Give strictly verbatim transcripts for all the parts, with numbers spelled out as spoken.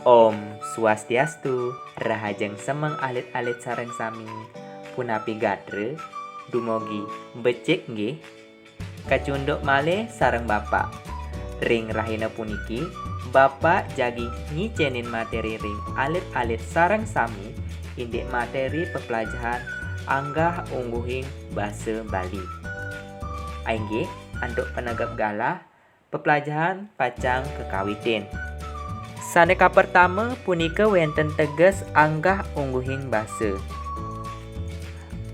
Om Swastiastu, rahajeng semeng alit-alit sareng sami. Punapi gatra, dumogi becik nggih? Kacunduk malih sareng Bapak. Ring rahina puniki, Bapak jagi ngicénin materi ring alit-alit sareng sami, indik materi peplajahan anggah ungguhing basa Bali. Inggih, antuk panegep galah, peplajahan pacang kakawitin. Sané kapertama punika wénten teges anggah ungguhing basa.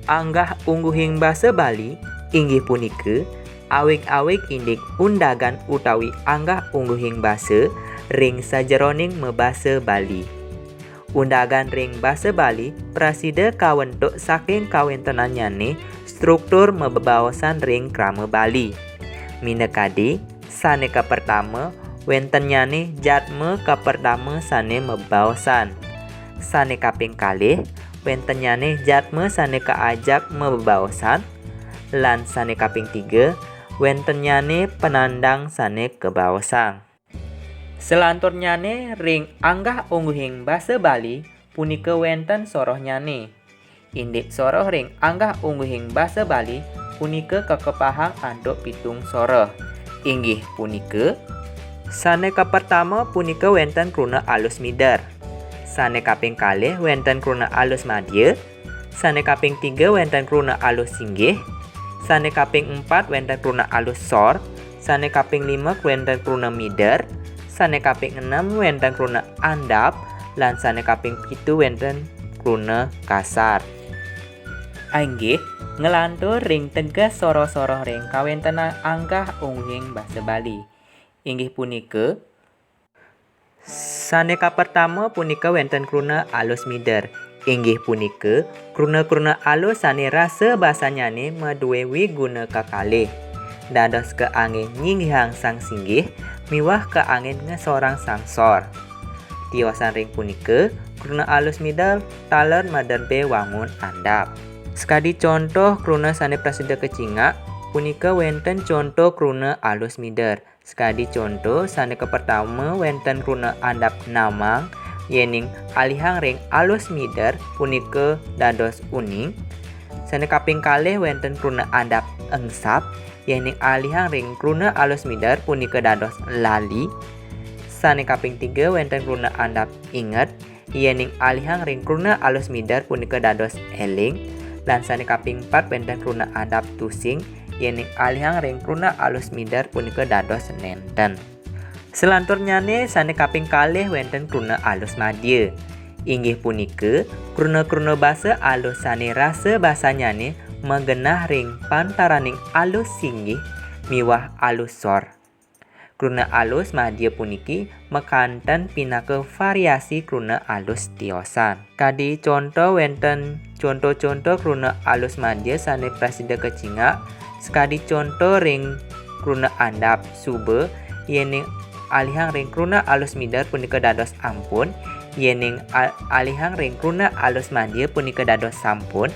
Anggah ungguhing basa Bali inggih punika awig-awig indik undagan utawi anggah ungguhing basa ring sajeroning mabasa Bali. Undagan ring basa Bali prasida kawentuk saking kawéntenannyané struktur mabebaosan ring krama Bali. Minakadi, sané kapertama, wéntennyané jatma kapertama sané mabebaosan. Sané kaping kalih, wéntennyané jatma sané kaajap mabebaosan. Lan sané kaping tiga, wéntennyané panandang sané kabaosang. Salanturnyané ring anggah ungguhing basa Bali punika wénten sorohnyané. Indik soroh ring anggah ungguhing basa Bali punika kakepahang antuk pitung soroh. Inggih punika, sané kapertama punika wénten kruna alus mider. Sané kaping kalih wénten kruna alus madya. Sané kaping tiga wénten kruna alus singgih. Sané kaping empat wénten kruna alus sor. Sané kaping lima wénten kruna mider. Sané kaping enam wénten kruna andap. Lan sané kaping pitu wénten kruna kasar. Inggih, nglantur ring teges soroh-soroh ring kawéntenan anggah ungguhing basa Bali. Inggih punika, sané kapertama punika wénten kruna alus mider. Inggih punika, kruna-kruna alus sané rasa basanyané madué wiguna kakalih. Dados kaanggén nyinggihang sang singgih miwah kaanggén ngesorang sang sor. Tiosan ring punika, kruna alus mider taler maderbé wangun andap. Sakadi conto kruna sané prasida kacingak, punika wénten conto kruna alus mider. Sakadi conto, sané kapertama wénten kruna andap namang, yéning alihang ring alus mider punika dados uning. Sané kaping kalih wénten kruna andap engsap, yéning alihang ring kruna alus mider punika dados lali. Sané kaping tiga wénten kruna andap inget, yéning alihang ring kruna alus mider punika dados éling, lan sané kaping pat wénten kruna andap tusing, yéning alihang ring kruna alus mider punika dados nénten. Salanturnyané sané kaping kalih wénten kruna alus madya. Inggih punika, kruna-kruna basa alus sané rasa basanyané magenah ring pantaraning alus singgih miwah alus sor. Kruna alus madya puniki makanten pinaka variasi kruna alus tiosan. Kadi conto wénten conto-conto kruna alus madya sané prasida kacingak, sakadi conto ring kruna andap suba, yéning alihang ring kruna alus mider punika dados ampun, yéning al- alihang ring kruna alus madya punika dados sampun.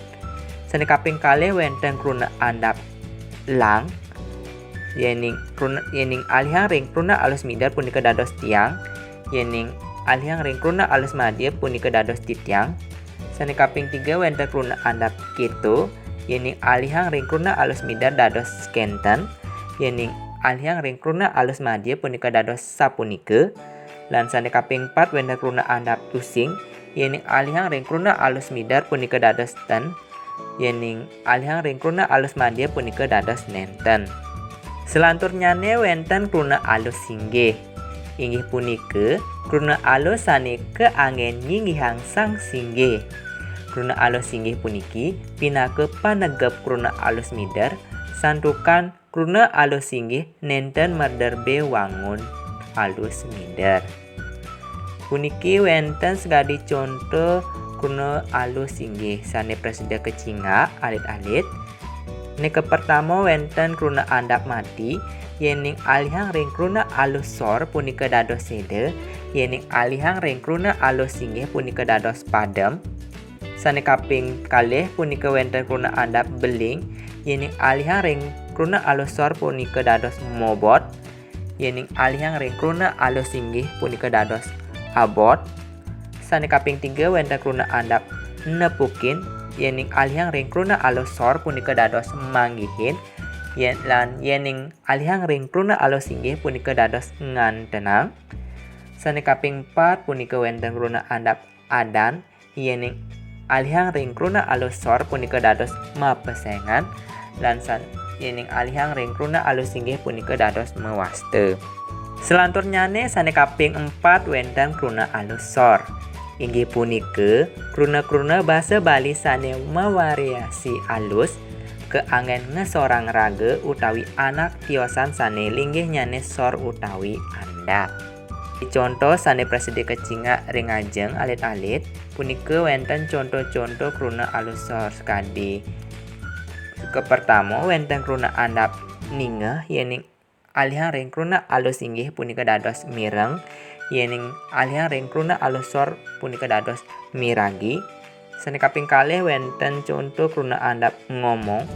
Sané kaping kalih wénten kruna andap lang, yéning kruna, yéning alihang ring kruna alus mider punika dados tiang, yéning alihang ring kruna alus madya punika dados titiang. Sané kaping tiga wénten kruna andap kéto, yéning alihang ring kruna alus mider dados kénten, yéning alihang ring kruna alus madya punika dados sapunika. Lan sané kaping pat wénten kruna andap tusing, yéning alihang ring kruna alus mider punika dados ten, yéning alihang ring kruna alus madya punika dados nénten. Salanturnyané wénten kruna alus singgih. Inggih punika kruna alus sané kaanggén nyinggihang sang singgih. Kruna alus singgih puniki pinaka panegep kruna alus mider, santukan kruna alus singgih nénten maderbé wangun alus mider. Puniki wénten sakadi conto kruna alus singgih sané prasida kacingak alit-alit. Sané kapertama wénten kruna andap mati, yéning alihang ring kruna alus sor punika dados séda, yéning alihang ring kruna alus singgih punika dados padem. Sané kaping kalih punika wénten kruna andap beling, yéning alihang ring kruna alus sor punika dados mobot, yéning alihang ring kruna alus singgih punika dados abot. Sané kaping tiga wénten kruna andap nepukin, yéning alihang ring kruna alus sor punika dados manggihin, yén lan yéning alihang ring kruna alus singgih punika dados ngantenang. Sané kaping pat punika wénten kruna andap adan, yéning alihang ring kruna alus sor punika dados mapesengan, lan san yéning alihang ring kruna alus singgih punika dados mawasta. Selanturnyané sané kaping empat wénten kruna alus sor. Inggih punika kruna-kruna basa Bali sané mawariasi alus, kaanggén ngesorang raga utawi anak tiosan sané linggihnyané sor utawi andap. Conto sané prasida kacingak ring ajeng alit-alit, punika wénten conto-conto kruna alus sor sakadi. Kapertama wénten kruna andap ningeh, yéning alihang ring kruna alus singgih punika dados mireng, yéning alihang ring kruna alus sor punika dados miragi. Sané kaping kalih wénten conto kruna andap ngomong,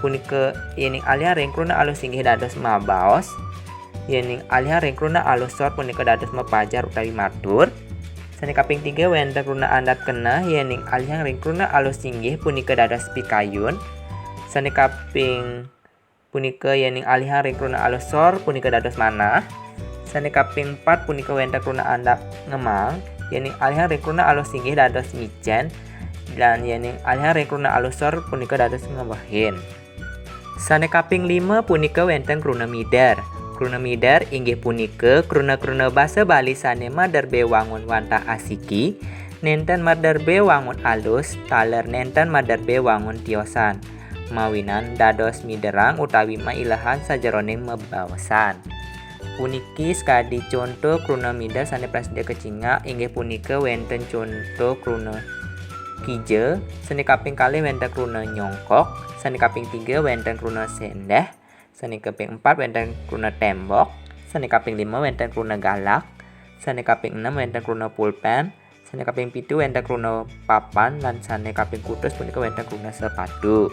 punika yéning alihang ring kruna alus singgih dados mabaos, yéning alihang ring kruna alus sor punika dados mapajar utawi matur. Sané kaping tiga wénten kruna andap keneh, yéning alihang ring kruna alus singgih punika dados pikayun. Sané kaping punika yéning alihang ring kruna alus sor punika dados manah. Sané kaping pat punika wénten kruna andap ngemang, yéning alihang ring kruna alus singgih dados ngicén, lan yéning alihang ring kruna alus sor punika dados ngewehin. Sané kaping lima punika wénten kruna mider. Kruna mider inggih punika kruna-kruna basa Bali sané maderbé wangun wantah asiki, nénten maderbé wangun alus, taler nénten maderbé wangun tiosan, mawinan dados miderang utawi mailehang sajeroning mabaosan. Puniki sakadi conto kruna mider sané prasida kacingak, inggih punika wénten conto kruna kija, sané kaping kalih wénten kruna nyongkok, sané kaping tiga wénten kruna séndéh, sané kaping empat wénten kruna témbok, sané kaping lima wénten kruna galak, sané kaping enem wénten kruna pulpén, sané kaping pitu wénten kruna papan, lan sané kaping kutus punika wénten kruna sepatu.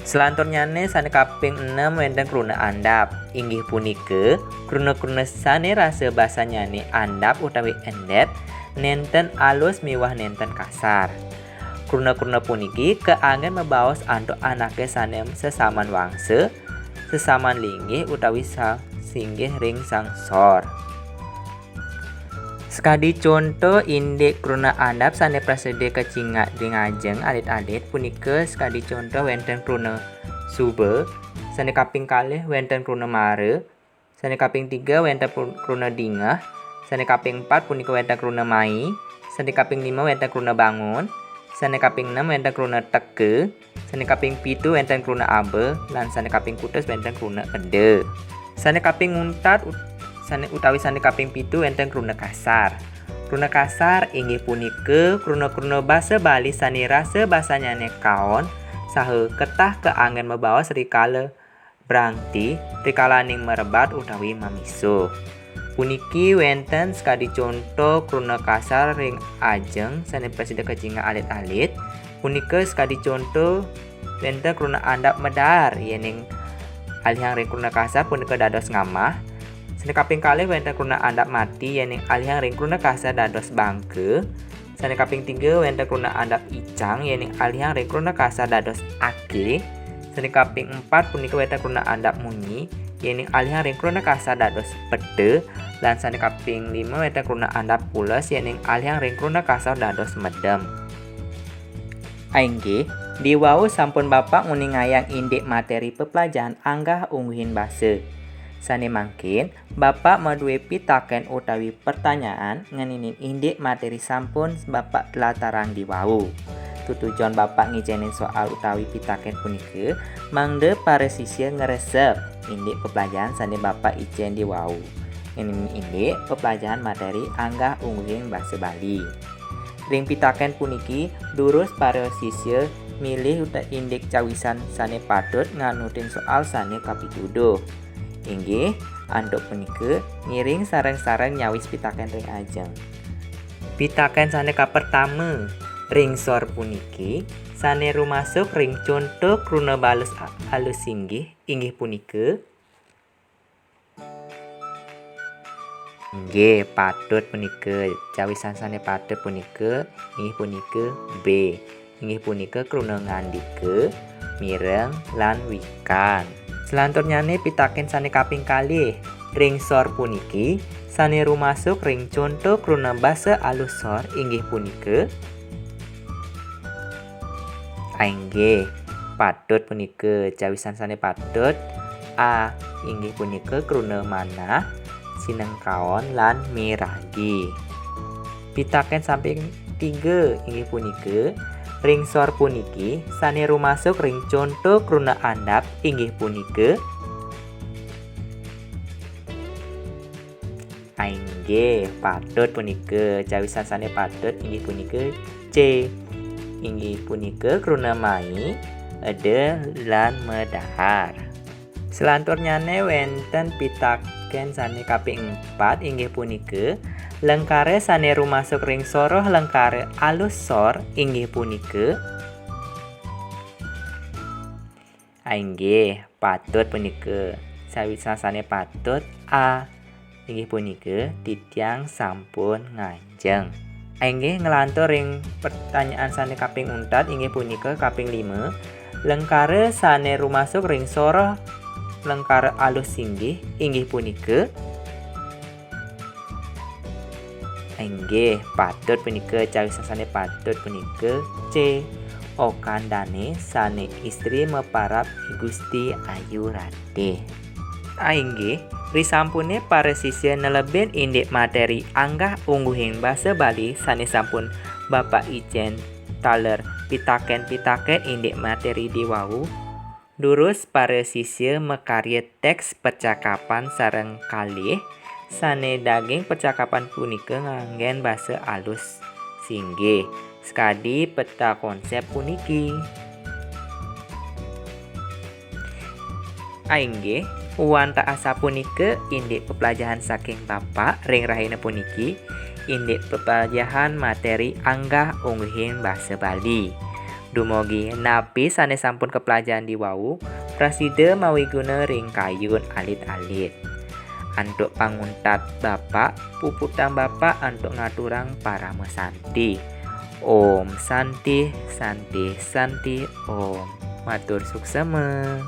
Selanturnyané sané kaping enem wénten kruna andap. Inggih punika kruna-kruna sané rasa basanyané andap utawi endep, nénten alus miwah nénten kasar. Kruna-kruna puniki kaanggén mabaos antuk anaké sané sesaman wangsa, sesaman linggih utawi sang singgih ring sang sor. Sakadi conto indik kruna andap sané prasida kacingak ring ajeng alit-alit punika sakadi conto wénten kruna suba, sané kaping kalih wénten kruna mara, sané kaping tiga wénten pun-, kruna dingeh, sané kaping empat punika wénten kruna mai, sané kaping lima wénten kruna bangun, sané kaping enem wénten kruna teka, sané kaping pitu wénten kruna aba, lan sané kaping kutus wénten kruna eda. Sané kaping untat ut-, sané utawi sané kaping pitu wénten kruna kasar. Kruna kasar inggih punika kruna-kruna basa Bali sané rasa basanyané kaon saha ketah kaanggén mabaos rikala brangti, rikalaning marebat utawi mamisuh. Puniki wénten sakadi conto kruna kasar ring ajeng sané prasida kacingak alit-alit. Punika sakadi conto wénten kruna andap medar, yéning alihang ring kruna kasar punika dados ngamah. Sané kaping kalih wénten kruna andap mati, yéning alihang ring kruna kasar dados bangka. Sané kaping tiga wénten kruna andap icang, yéning alihang ring kruna kasar dados ake. Sané kaping empat punika wénten kruna andap munyi, yéning alihang ring kruna kasar dados peta, lan sané kaping lima wénten kruna andap pules, yéning alihang ring kruna kasar dados medem. Inggih, diwau sampun Bapak nguningayang indik materi peplajahan anggah ungguhing basa. Sané mangkin, Bapak madué pitakén utawi pertanyaan ngeninin indik materi sampun Bapak tlatarang diwau. Tutujon Bapak ngicénin soal utawi pitakén punika, mangda para sisia ngresep indik peplajahan sané Bapak icén diwau. Ngeninin indik peplajahan materi anggah ungguhing basa Bali. Ring pitakén puniki, durus para sisia milih uta indik cawisan sané patut nganutin soal sané kapituduh. Inggih, antuk punika, ngiring sareng-sareng nyawis pitakén ring ajeng. Pitakén sané kapertama, ring sor puniki, sané rumasuk ring conto kruna balus a-, alus singgih, inggih punika, Nggih, patut punika. Cawisan sane patut punika inggih punika B. Inggih punika kruna ngandika, mireng lan wikan. Selanturnyane pitaken sane kaping kalih. Ring sor puniki sane rumasuk ring conto kruna basa alus sor inggih punika A. Inggih, patut punika. Cawisan sane patut A inggih punika kruna manah, sinengkaon lan miragi. Pitaken samping tiga inggih punika, ring sor puniki sane rumasuk ring conto kruna andap inggih punika A. Inggih, patut punika. Cawisan sane patut inggih punika C. Inggih punika kruna mai, eda lan medahar. Selanturnyane wenten pitaken sane kaping empat inggih punika lengkara sane rumasuk ring soroh lengkara alus sor inggih punika A. Inggih, patut punika. Cawisan sane patut A. Inggih punika titiang sampun nganjeng. A. Inggih, nglantur ring pertanyaan sane kaping untat inggih punika kaping lima. Lengkara sane rumasuk ring soroh lengkara alus singgih inggih punika A. Inggih, patut punika. Cawisan sane patut punika C. Okandane sane istri maparab Gusti Ayu Ratih. A. Inggih, risampune para sisya nelebin indik materi anggah ungguhing basa Bali sane sampun Bapak Ijen taler pitaken-pitaken indik materi diwau, durus para sisya makarya teks percakapan sareng kalih sane daging percakapan punika nganggen basa alus singgih. Sakadi peta konsep puniki. A. Inggih, wantah asapunika indik peplajahan saking Bapak ring rahina puniki, indik peplajahan materi anggah ungguhing basa Bali. Dumogi napi sane sampun kaplajahan diwau, prasida mawiguna ring kayun alit-alit. Antuk panguntat Bapak, puputang Bapak antuk ngaturang parama santi. Om Santi, Santi, Santi, Om. Matur suksema.